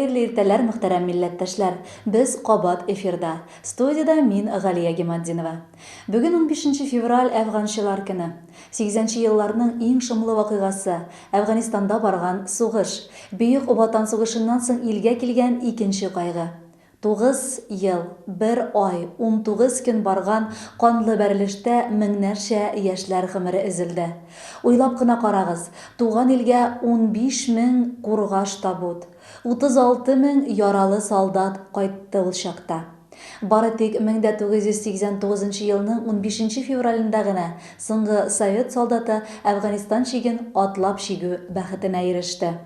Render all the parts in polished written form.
Хәерле иртәләр, мөхтәрәм милләттәшләр! Без кабат эфирда. Студиядә мин, Галия Гиматдинова. Бүген унбишенче февраль, Әфганчылар көне. Сигезенче елларның иң шомлы вакыйгасы, Әфганистанда барган сугыш. Бөек Ватан сугышыннан соң илгә килгән икенче кайгы. Тугыз ел, бер ай, 19 көн барган канлы бәрелештә меңнәрчә яшьләр гомере өзелде. Уйлап кына карагыз, туган илгә 15 мең кургаш табут, 36 мең яралы солдат кайтты ул чакта. Бары тик 1989 нчы елның унбишенче февралендә генә соңгы совет солдаты Әфганистан чиген атлап чигү бәхетенә иреште.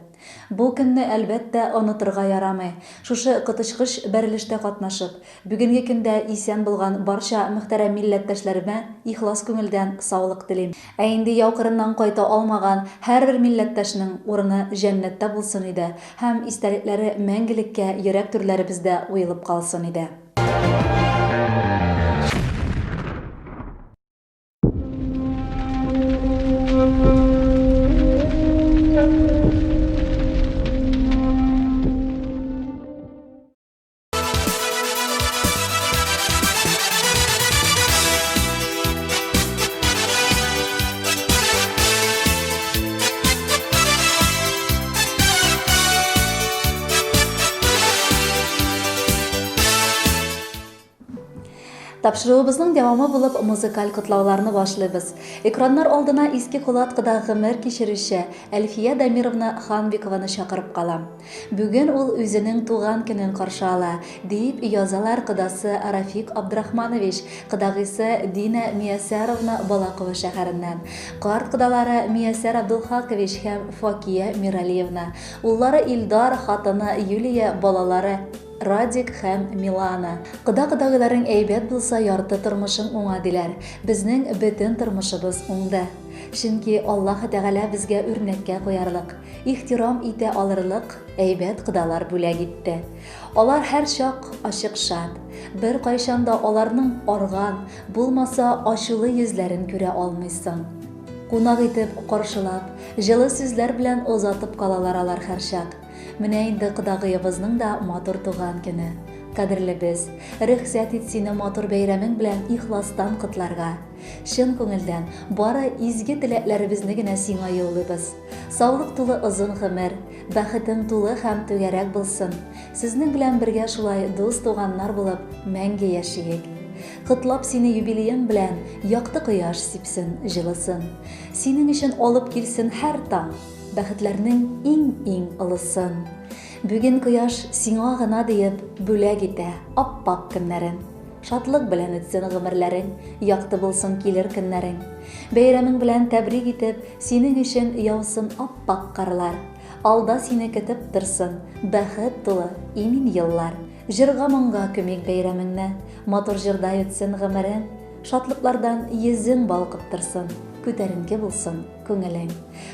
Бу көнне, әлбәттә, онытырга ярамый. Шушы коточкыч бәрелештә катнашып, бүгенге көндә исән булган барча мөхтәрәм милләттәшләремә ихлас күңелдән саулык телим. Ә инде яу кырыннан кайта алмаган һәрбер милләттәшнең урыны җәннәттә булсын иде һәм истәлекләре мәңгелеккә йөрәк түрләребездә уелып калсын иде. Тапшыруыбызның дәвамы булып музыкаль котлауларны башлыйбыз. Экраннар алдына Иске Кулаткыда гомер кичерүче Әлфия Дамировна Ханбикованы чакырып калам. Бүген ул үзенең туган көнен каршы ала, дип язалар кодасы Рафик Абдрахманович, кодагыйсы Дина Миясәровна Балаково шәһәреннән, карт кодалары Миясәр Абдулхакович һәм Факия Миралиевна, уллары Илдар, хатыны Юлия, балалары Радик һәм Милана. Кода-кодагыйларың әйбәт булса, ярты тормышың уңа, диләр. Безнең бөтен тормышыбыз уңды. Чөнки Аллаһы Тәгалә безгә үрнәккә куярлык, ихтирам итә алырлык әйбәт кодалар бүләк итте. Алар һәрчак ачык шат. Беркайчан да аларның арган, булмаса ачулы йөзләрен күрә алмыйсың. Кунак итеп каршылап, җылы сүзләр белән озатып калалар алар һәрчак. Менә инде кодагыебызның да матур туган көне. Кадерлебез, рөхсәт ит сине матур бәйрәмең белән ихластан котларга. Чын күңелдән, бары изге теләкләребезне генә сиңа юллыйбыз. Саулык тулы озын гомер, бәхетең тулы һәм түгәрәк булсын. Сезнең белән бергә шулай дус-туганнар булып мәңге яшиек. Котлап сине юбилеең белән якты кояш сипсен җылысын. Синең өчен алып килсен һәр таң. Бәхетләрнең иң-иң олысын. Бүген кояш сиңа гына диеп Бүләк итә ап-ак көннәрен. Шатлык белән үтсен гомерләрең, Якты булсын килер көннәрең. Бәйрәмең белән тәбрик итеп, Синең өчен яусын ап-ак карлар. Алда сине көтеп торсын Бәхет тулы имин еллар. Җырга-моңга күмик бәйрәмеңне, Матур җырдай үтсен гомерең. Шатлыклардан йөзең балкып торсын, Күтәренке булсын күңелең.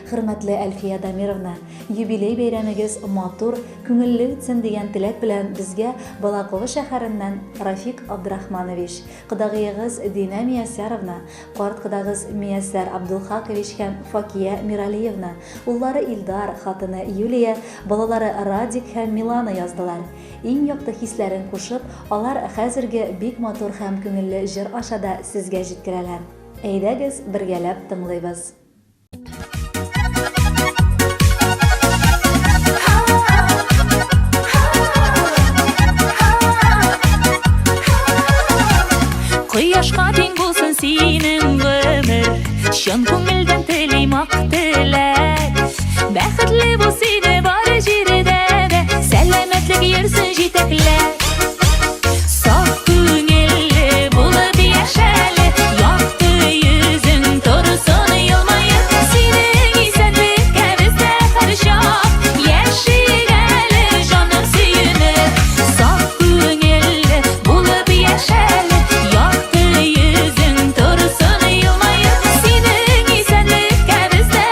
Хөрмәтле Әлфия Дамировна, юбилей бәйрәмегез матур, күңелле үтсен дигән теләк белән безгә Балаково шәһәреннән Рафик Абдрахманович, кодагыегыз Динә Миясәровна, карт кодагыз Миясәр Абдулхакович һәм Факия Миралиевна, уллары Илдар, хатыны Юлия, балалары Радик һәм Милана яздылар. Иң якты хисләрен кушып, алар хәзерге бик матур һәм күңелле җыр аша да сезгә җиткерәләр. Әйдәгез, бергәләп тыңлыйбыз. Кояшка тиң булсын синең гомер, Чын күңелдән телим ак теләк. Бәхетле бул сине бар җирдә дә, Сәламәтлек йөрсен җитәкләп. Саф күңелле булып яшәле, Якты йөзең торсын елмаеп. Синең исәнлеккә без дә һәрчак Яшик әле, җаным сөенеп. Саф күңелле булып яшәле, Якты йөзең торсын елмаеп. Синең исәнлеккә без дә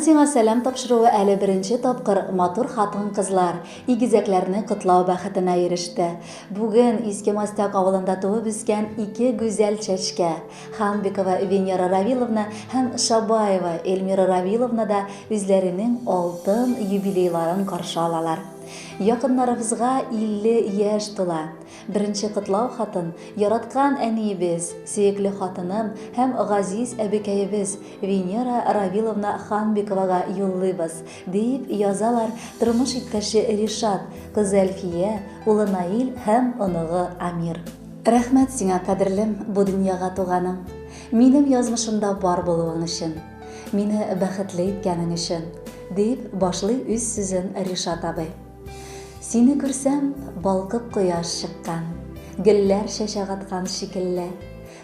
сиңа сәлам тапшыруы әле беренче тапкыр матур хатын-кызлар, игезәкләрне котлау бәхетенә иреште. Бүген Иске Мостяк авылында туып үскән ике гүзәл чәчкә, Ханбикова Венера Равиловна һәм Шабаева Эльмира Равиловна да үзләренең алтын юбилейларын каршы алалар. Якыннарыбызга 50 яшь тула. Беренче котлау хатын яраткан әниебез, сөекле хатыным һәм газиз әбекәебез Венера Равиловна Ханбиковага юллыйбыз, дип язалар тормыш иптәше Ришат, кызы Әлфия, улы Наил һәм оныгы Амир. Рәхмәт сиңа, кадерлем, бу дөньяга туганың, минем язмышымда бар булуың өчен, мине бәхетле иткәнең өчен, дип башлый үз сүзен Ришат абый. Сине күрсәм, балкып кояш чыккан, Гөлләр чәчәк аткан шикелле.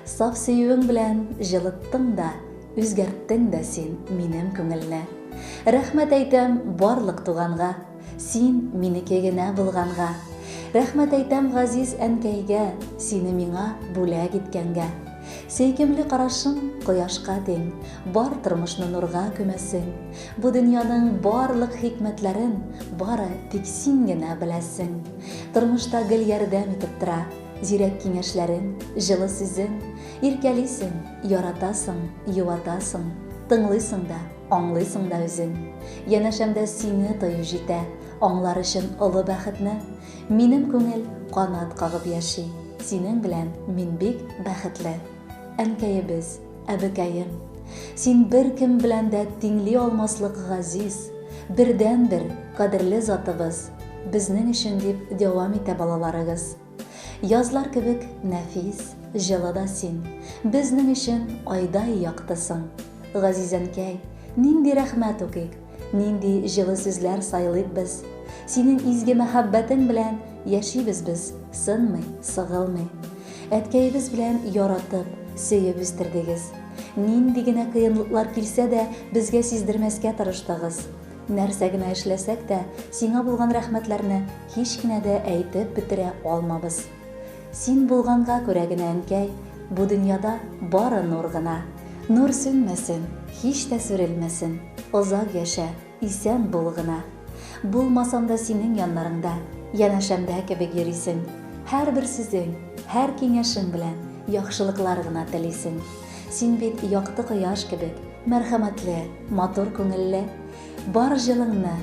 Саф сөюең белән җылыттың да, Үзгәрттең дә син минем күңелне. Рәхмәт әйтәм барлык туганга, Син минеке генә булганга. Рәхмәт әйтәм газиз әнкәйгә, Сине миңа бүләк иткәнгә. Сөйкемле карашың кояшка тиң, Бар тормышны нурга күмәсең. Бу дөньяның барлык хикмәтләрен Бары тик син генә беләсең. Тормышта гел ярдәм итеп тора Зирәк киңәшләрең, җылы сүзең. Иркәлисең, яратасың, юатасың, Тыңлыйсың да, аңлыйсың да үзең. Янәшәмдә сине тою җитә, Аңлар өчен олы бәхетне. Минем күңел канат кагып яши, Синең белән мин бик бәхетле. Әнкәебез, әбекәем, син беркем белән дә тиңли алмаслык газиз, бердәнбер кадерле затыбыз, безнең өчен дип дәвам итә балаларыгыз. Язлар кебек нәфис, җылы да син, безнең өчен айдай яктысың. Газиз әнкәй, нинди рәхмәт укыйк, нинди җылы сүзләр сайлыйк без. Синең изге мәхәббәтең белән яшибез без, сынмый, сыгылмый. Әткәебез белән яратып, сөеп үстердегез. Нинди генә кыенлыклар килсә дә, безгә сиздермәскә тырыштыгыз. Нәрсә генә эшләсәк тә, сиңа булган рәхмәтләрне һич кенә дә әйтеп бетерә алмабыз. Син булганга күрә генә, әнкәй, бу дөньяда бары нур гына. Нур сүнмәсен, һич тә сүрелмәсен, озак яшә, исән бул гына. Булмасам да синең яннарыңда, янәшәмдә кебек йөрисең. Һәрбер сүзең, һәр киңәшең белән яхшылыклар гына телисең. Син бит якты кояш кебек, мәрхәмәтле, матур күңелле. Бар җылыңны,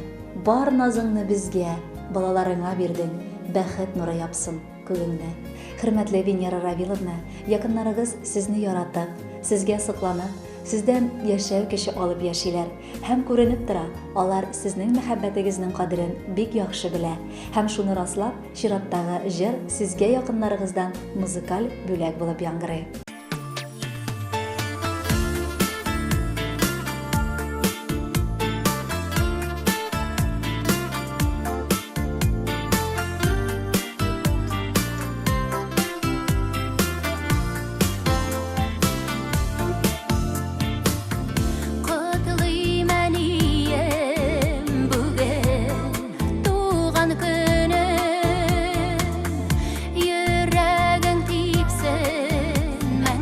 бар назыңны безгә, балаларыңа бирдең, бәхет нуры япсын күгеңне. Хөрмәтле Венера Равиловна, якыннарыгыз сезне яратып, сезгә сокланып, сездән яшәү көче алып яшиләр. Һәм күренеп тора, алар сезнең мәхәббәтегезнең кадерен бик яхшы белә. Һәм шуны раслап, чираттагы җыр сезгә якыннарыгыздан музыкаль бүләк булып яңгырый. Котлыйм, әнием, бүген туган көнең. Йөрәгең типсен.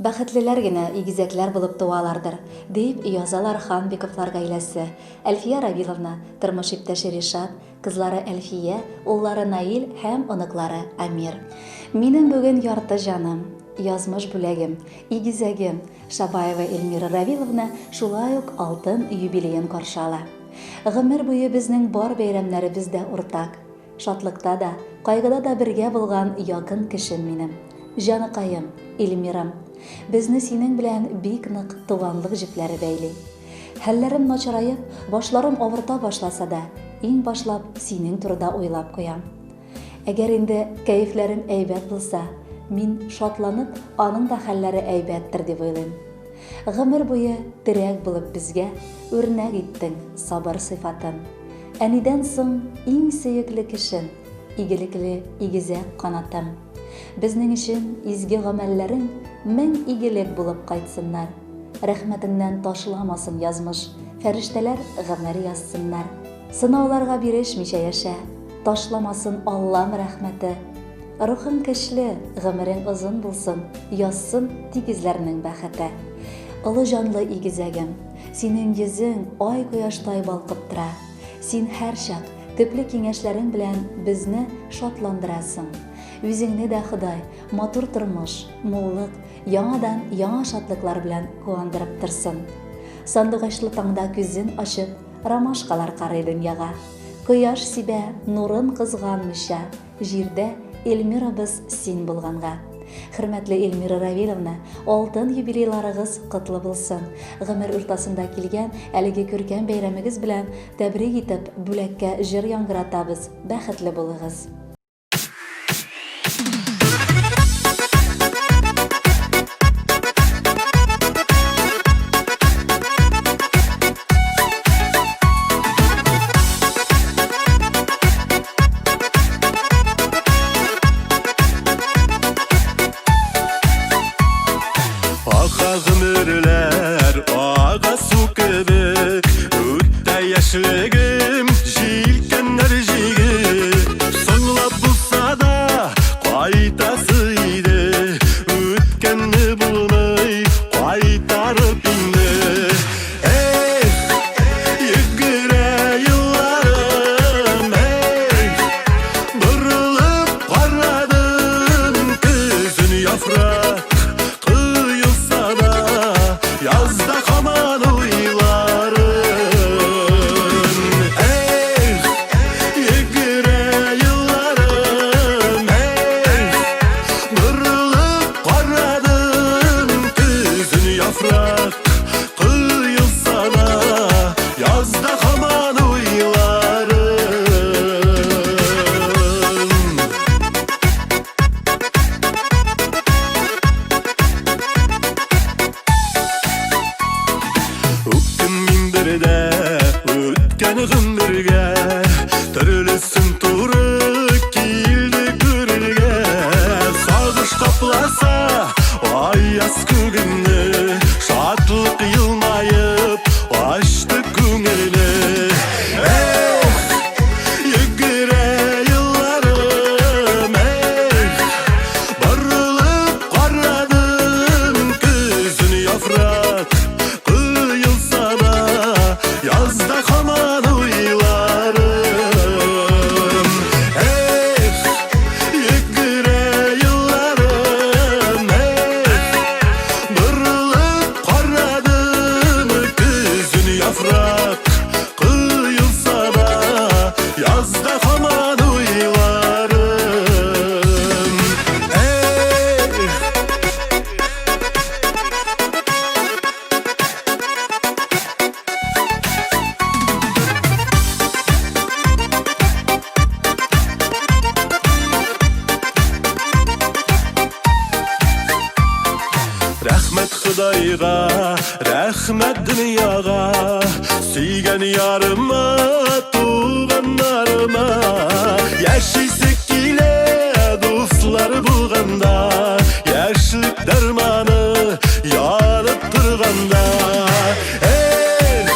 Бәхетлеләр генә игезәкләр булып туалардыр, дип язалар Ханбиковлар гаиләсе. Әлфия Равиловна, тормыш иптәше Ришат, кызлары Әлфия, уллары Наил һәм оныклары Амир. Минем бүген ярты җаным, язмыш бүләгем, игезәгем, Шабаева Эльмира Равиловна шулай ук алтын юбилеен каршы ала. Гомер буе безнең бар бәйрәмнәребез дә уртак. Шатлыкта да, кайгыда да бергә булган якын кешем минем. Җаныкаем, Эльмирам. Безне синең белән бик нык туганлык җепләре бәйли. Хәлләрем начараеп, башларым авырта башласа да, иң башлап синең турыда уйлап куям. Әгәр инде кәефләрем әйбәт булса, мин шатланып, аның да хәлләре әйбәттер дип уйлыйм. Гомер буе терәк булып безгә үрнәк иттең сабыр сыйфатын. Әнидән соң иң сөекле кешем, игелекле игезәк канатым. Безнең өчен изге гамәлләрең мең игелек булып кайтсыннар. Рәхмәтеңнән ташламасын язмыш, фәрештәләр гомер язсыннар. Сынауларга бирешмичә яшә, ташламасын Аллам рәхмәте. Рухың көчле, гомерең озын булсын, язсын тигезләрнең бәхете. Олы җанлы игезәгем, синең йөзең ай-кояштай балкып тора. Син һәрчак төпле киңәшләрең белән безне шатландырасың. Үзеңне дә Ходай матур тормыш, муллык, яңадан яңа шатлыклар белән куандырып торсын. Сандугачлы таңда күзен ачып, ромашкалар карый дөньяга. Кояш сибә нурын кызганмыйча, Җирдә Эльмирабыз син булганга. Хөрмәтле Эльмира Равиловна, алтын юбилейларыгыз котлы булсын. Гомер уртасында килгән әлеге күркәм бәйрәмегез белән тәбрик итеп, бүләккә җыр яңгыратабыз. Бәхетле булыгыз! Ага гомерләр, ага су кебек, Үтә яшьлегем, җилкәннәр җигеп. Соңлап булса да, кайтасы иде, Үткәнне булмый, кайтарып инде. Эх, йөгерә елларым, эх, борылып карадым, көзен яфрак коелса да, язда һаман уйларым. Эх, йөгерә елларым, эх, борылып карадым, көзен яфрак Коелса да, язда һаман уйларым. Үкенмим бер дә үткән гомергә, Төрлесен туры килде күрергә. Сагыш капласа аяз күгемне, Шатлык елмаеп ачты күңелне. Эх, йөгерә елларым, эх, борылып карадым, көзен яфрак коелса да, язда һаман уйларым. Эх, йөгерә елларым, эх, борылып карадым, көзен яфрак коелса да, язда һаман уйларым. Эх! Рәхмәт Ходайга, рәхмәт дөньяга, сөйгән ярыма, туганнарыма. Яшисе килә, дуслар булганда, яшьлек дәрманы янып торганда. Эх,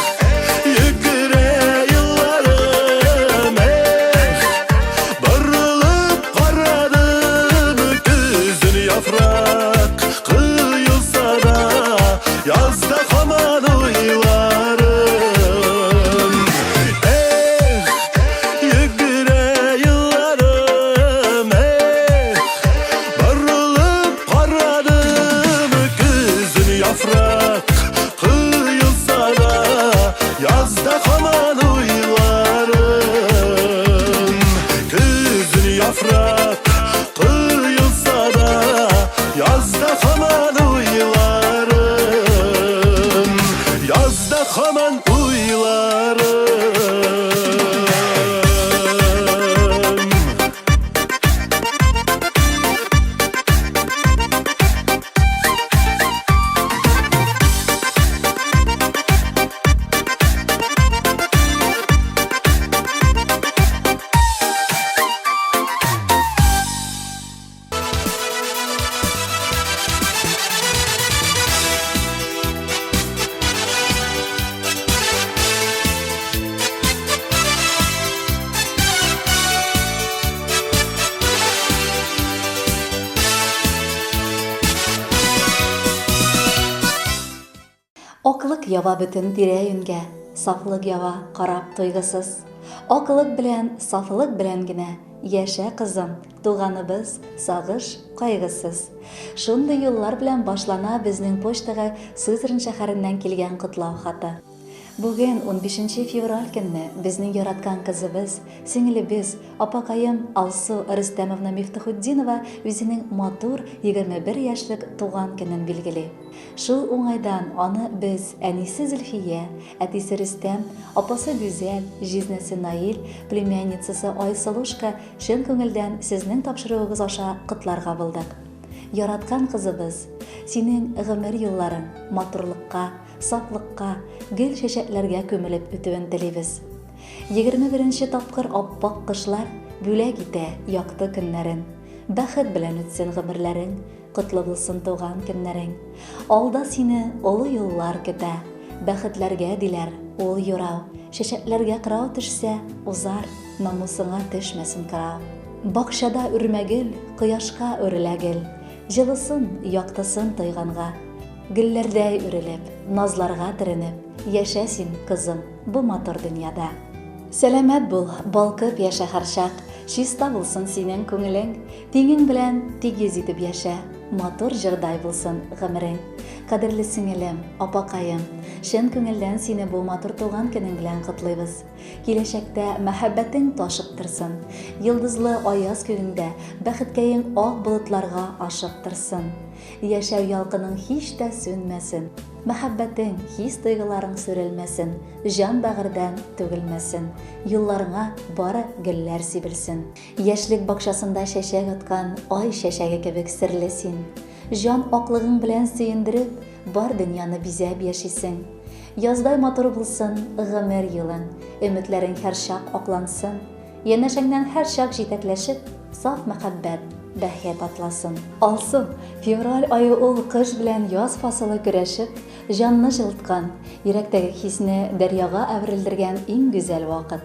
йөгерә елларым, эх, борылып карадым, көзен яфрак коелса һаман уйларым. Аклык ява бөтен тирә-юньгә, Сафлык ява, карап туйгысыз. Аклык белән, сафлык белән генә Яшә, кызым, туганыбыз, сагыш, кайгысыз. Шундый юллар белән башлана безнең почтага Сызрань шәһәреннән килгән котлау хаты. Бүген, унбишенче февраль көнне, безнең яраткан кызыбыз, сеңелебез, апакаем Алсу Рөстәмовна Мифтахутдинова үзенең матур 21 яшьлек туган көнен билгели. Шул уңайдан аны без, әнисе Зөлфия, әтисе Рөстәм, апасы Гүзәл, җизнәсе Наил, племянницасы Айсылушка чын күңелдән сезнең тапшыруыгыз аша котларга булдык. Яраткан кызыбыз, синең гомер юлларың матурлыкка, сафлыкка, гөл-чәчәкләргә күмелеп үтүен телибез. 21 нче тапкыр ап-ак кышлар бүләк итә якты көннәрен. Бәхет белән үтсен гомерләрең, котлы булсын туган көннәрең. Алда сине олы юллар көтә, бәхетләргә диләр ул юрау. Чәчәкләргә кырау төшсә, узар, намусыңа төшмәсен кырау. Бакчада үрмә гөл, кояшка үрелә гел, җылысын, яктысын тойганга. Гөлләрдәй үрелеп, назларга төренеп, Яшә син, кызым, бу матур дөньяда. Сәламәт бул, балкып яшә һәрчак, Чиста булсын синең күңелең. Тиңең белән тигез итеп яшә, Матур җырдай булсын гомерең. Кадерле сеңелем, апакаем, чын күңелдән сине бу матур туган көнең белән котлыйбыз. Киләчәктә мәхәббәтең ташып торсын, Йолдызлы аяз күгеңдә бәхеткәең ак болытларга ашып торсын. Яшәү ялкының һич тә сүнмәсен, Мәхәббәтең, хис-тойгыларың сүрелмәсен, Җан-бәгырьдән түгелмәсен, Юлларыңа бары гөлләр сибелсен. Яшьлек бакчасында чәчәк аткан Ай чәчәге кебек серле син. Җан аклыгың белән сөендереп, Бар дөньяны бизәп яшисең. Яздай матур булсын гомер юлың, Өметләрең һәрчак аклансын. Янәшәңнән һәрчак җитәкләшеп, Саф мәхәббәт, бәхет атласын. Алсу, февраль ае ул кыш белән яз фасылы көрәшеп, җанны җылыткан, йөрәктәге хисне дәрьяга әверелдергән иң гүзәл вакыт.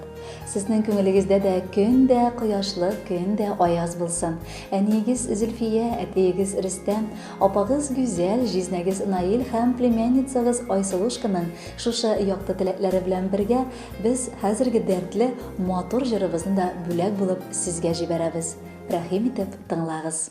Сезнең күңелегездә дә көн дә кояшлы, көн дә аяз булсын. Әниегез Зөлфия, әтиегез Рөстәм, апагыз Гүзәл, җизнәгез Наил һәм племянницагыз Айсылушканың шушы якты теләкләре белән бергә без хәзерге дәртле, матур җырыбызны да бүләк булып сезгә җибәрәбез. Рәхим итеп тыңлагыз.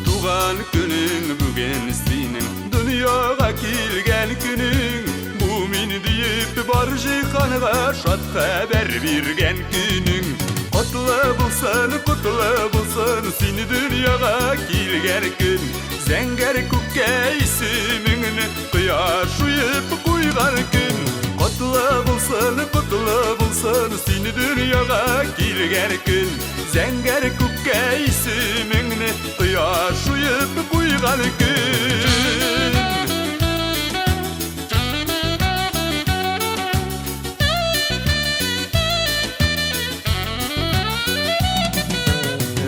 Туган көнең бүген синең, дөньяга килгән көнең. Бу мин диеп бар җиһанга шат хәбәр биргән көнең. Котлы булсын, котлы булсын син дөньяга килгән көн. Зәңгәр күккә исемеңне кояш уеп куйган көн. Котлы булсын, котлы булсын син дөньяга килгән көн. Зәңгәр күккә исемеңне кояш уеп куйган көн.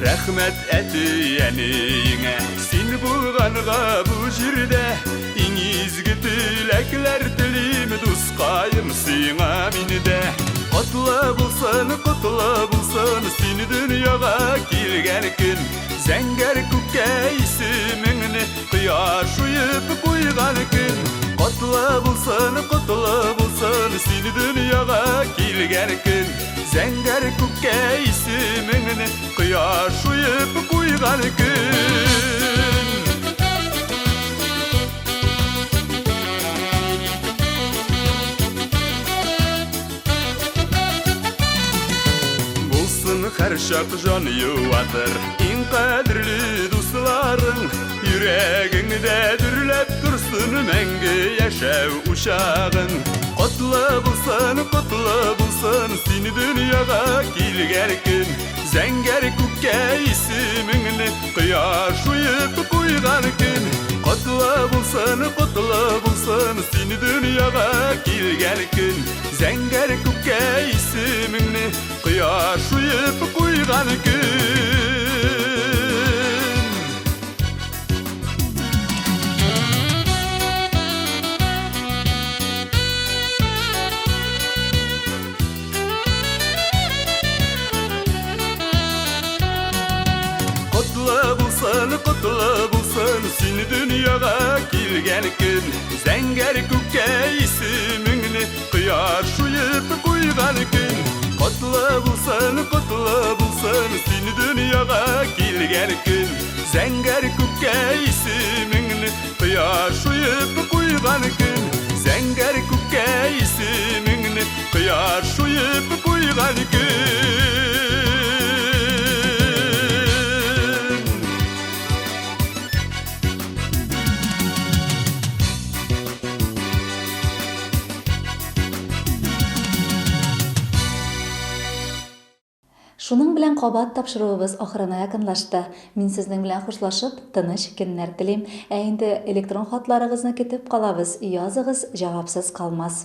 Рәхмәт әти-әниеңә, син булганга бу җирдә. Иң изге теләкләр телим, дускаем, сиңа мин дә. Котлы булсын, котлы булсын син дөньяга килгән көн. Зәңгәр күккә исемеңне кояш уеп куйган көн. Котлы булсын, котлы булсын син дөньяга килгән көн. Зәңгәр күккә исемеңне кояш уеп куйган көн. Булсын һәрчак җан юатыр иң кадерле дусларың, Йөрәгеңдә дөрләп торсын мәңге яшәү учагың. Котлы булсын, котлы булсын син дөньяга килгән көн. Зәңгәр күккә исемеңне кояш уеп куйган көн. Котлы булсын, котлы булсын син дөньяга килгән көн. Зәңгәр күккә исемеңне кояш уеп куйган көн. Котлы булсын, котлы булсын син дөньяга килгән көн. Зәңгәр күккә исемеңне кояш уеп куйган көн. Котлы булсын, котлы булсын син дөньяга килгән көн. Зәңгәр күккә исемеңне кояш уеп куйган көн. Зәңгәр күккә исемеңне кояш уеп куйган көн. Шуның белән кабат тапшыруыбыз ахырына якынлашты. Мин сезнең белән хушлашып, тыныч көннәр телим. Ә инде электрон хатларыгызны көтеп калабыз. Языгыз, җавапсыз калмас.